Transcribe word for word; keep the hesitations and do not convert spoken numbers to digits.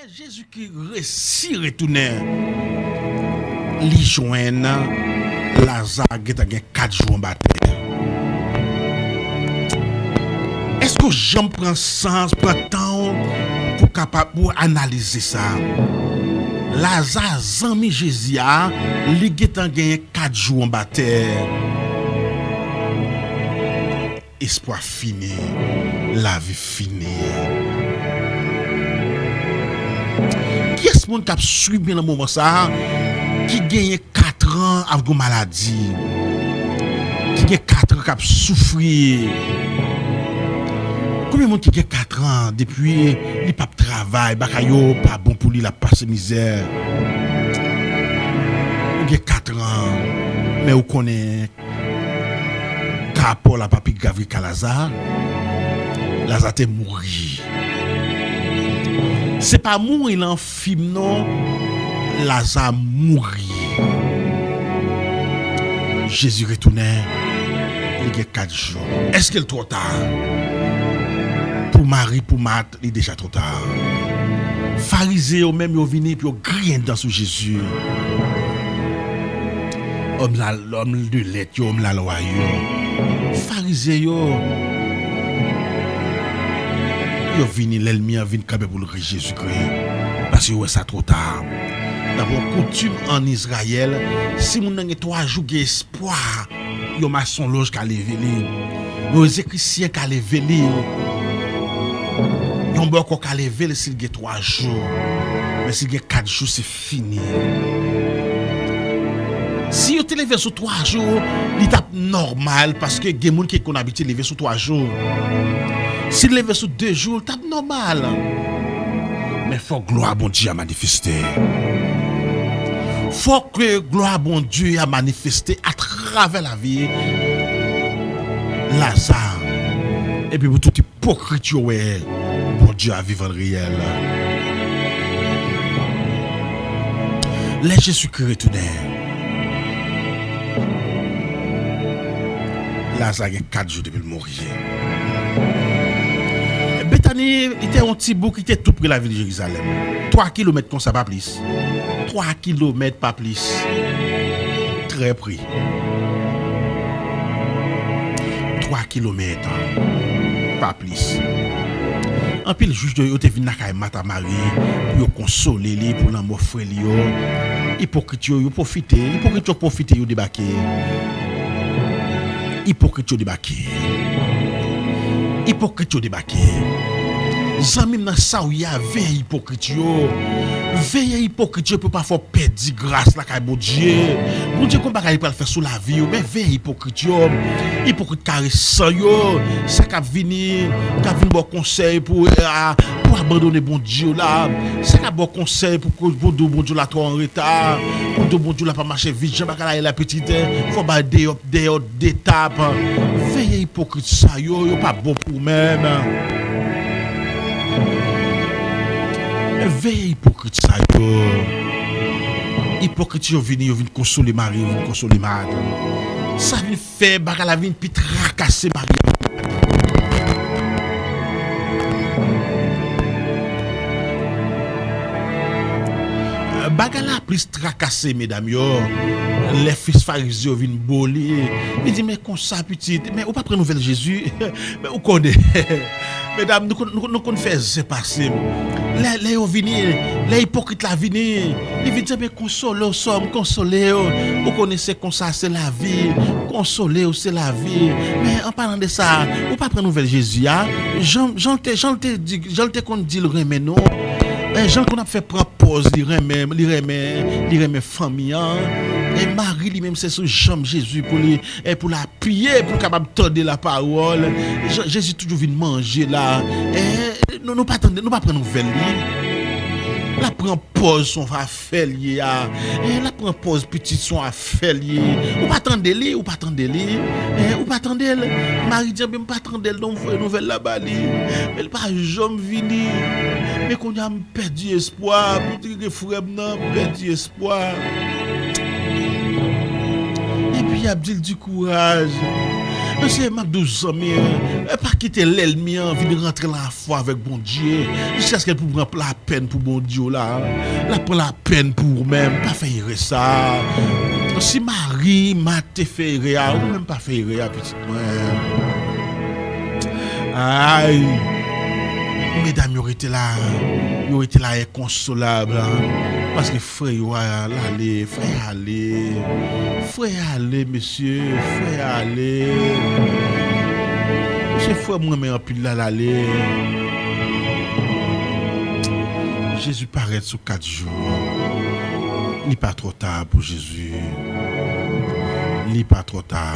Jezikri resi retounen, li jwenn Laza gentan gen kat jou anba tè. Èske w janm pran sans, pran tan w pou kapab pou analize sa? Laza, zanmi Jezi a, li gentan genyen kat jou anba tè. Espwa fini, lavi fini. Kiyès moun k ap swiv mwen nan moman sa a, ki genyen katran ap gen maladi, ki gen katran k ap soufri? Konbyen moun ki gen katran depi li p ap travay, bagay yo pa bon pou li, l ap pase mizè? Ou gen katran, men ou konnen ka pa w la pa pi grav ke ka Laza. Laza te mouri. Se pa mouri nan fim non. Laza mouri. Jezi retounen. Li gen kat jou. Èske l twò ta? Pou Mari, pou Mat, li deja twò ta. Farizen yo menm, yo vini epi yo griyen dan sou Jezi. Òm la, òm de lèt yo, òm lalwa yo, Farizen yo, yo vini, lènmi an vin kanpe pou l ri Jezikri, paske yo wè sa twò ta. Nan yon koutim ann Izrayèl, si moun nan gen twa jou, gen espwa, yon masonlòj ka leve li, yon elekrisyen ka leve li, yon bòkò ka leve li si l gen twa jou. Men si l gen kat jou, se fini. Si yo te leve l sou twa jou, li t ap nòmal, paske gen moun ki konn abitye leve sou twa jou. Si l leve sou de jou, l t ap nòmal. Men fòk glwa Bondye a manifeste. Fòk glwa Bondye a manifeste atravè lavi Laza. Epi pou tout ipokrit yo wè Bondye a vivan, l reyèl. Lè Jezikri retounen, Laza gen kat jou depi l mouri. Betani, li te yon ti bouk ki te tou pre lavil Jerizalèm. Twa kilomèt konsa, pa plis. Twa kilomèt, pa plis. Trè pre. Twa kilomèt, pa plis. Anpil jij yo, yo te vin lakay Mat a Mari pou yo konsole li pou lanmò frè li yo. Ipokrit yo, yo pwofite. Ipokrit yo pwofite, yo debake. Ipokrit yo debake. Ipokrit yo debake. Zanmi m, nan sa w ye a, veye ipokrit yo. Veye ipokrit yo pou yo pa fè w pèdi gras lakay Bondye. Bondye gon bagay li pral fè sou lavi w, men veye ipokrit yo. Ipokrit karesan yo, sa k ap vini, k ap vin ba w konsèy pou, a, pou abandone Bondye w la. Sa k ap ba w konsèy pou, pou di w Bondye w la twò anreta, pou di w Bondye w la pa mache vit jan bagay la ye la, pitit, fò w bay de, dèyè de etap. Veye ipokrit sa yo, yo pa bon pou ou menm. Veye ipokrit sa yo. Ipokrit yo vini, yo vin konsole Mari, yo vin konsole Mat. Sa vin fè bagay la vin pi trakase Mari. Bagay la plis trakase medam yo. Lè fis Farizen yo vin bo li, li di, men konsa pitit, men ou pa pran nouvèl Jezi? Men ou konnen, medam, nou konn, nou, nou konn fè zen pase. Lè, lè yo vini, lè ipokrit la vini, li vin di, men konsole w sè m, konsole w. Ou konnen se konsa, se lavi. Konsole w, se lavi. Men an palan de sa, ou pa pran nouvèl Jezi a? Jan, jan l te, jan l te di, jan l te konn di l renmen nou. E jan l konn ap fè pran pòz li renmen, li renmen, li renmen fanmi an. E Mari li menm se sou janm Jezi pou li, e pou l apiye, pou l kapab tande lapawòl. Je-, Jezi toujou vin manje la. E nou, nou pa tande, nou pa pran nouvèl li. L ap pran pòz se yon afè l ye a. E l ap pran pòz pitit se yon afè l ye. Ou pa tande li, ou pa tande li. E ou pa tande l. Mari di, men m pa tande l non, m voye nouvèl la ba li. Men l pa janm vini. Men kounye a m pèdi espwa, pitit gen frè m nan, m pèdi espwa. Epi y ap di l di kouraj. Mesye, m ap di w, zanmi, eh, pa kite lènmi an vin rantre nan afè avèk Bondye, jiskaske l pou pran lapèn pou Bondye w la. L ap pran lapèn pou ou menm. Pa fè erè sa. Si mari Mat te fè erè a, ou menm pa fè erè a, pitit mwen. Ay! Medam yo rete la, yo rete la enkonsolab, paske frè yo a, l ale, frè ale, frè ale, mesye, frè ale. Mesye, frè m renmen anpil la, l ale. Jezi parèt sou kat jou. Li pa twò ta pou Jezi. Li pa twò ta.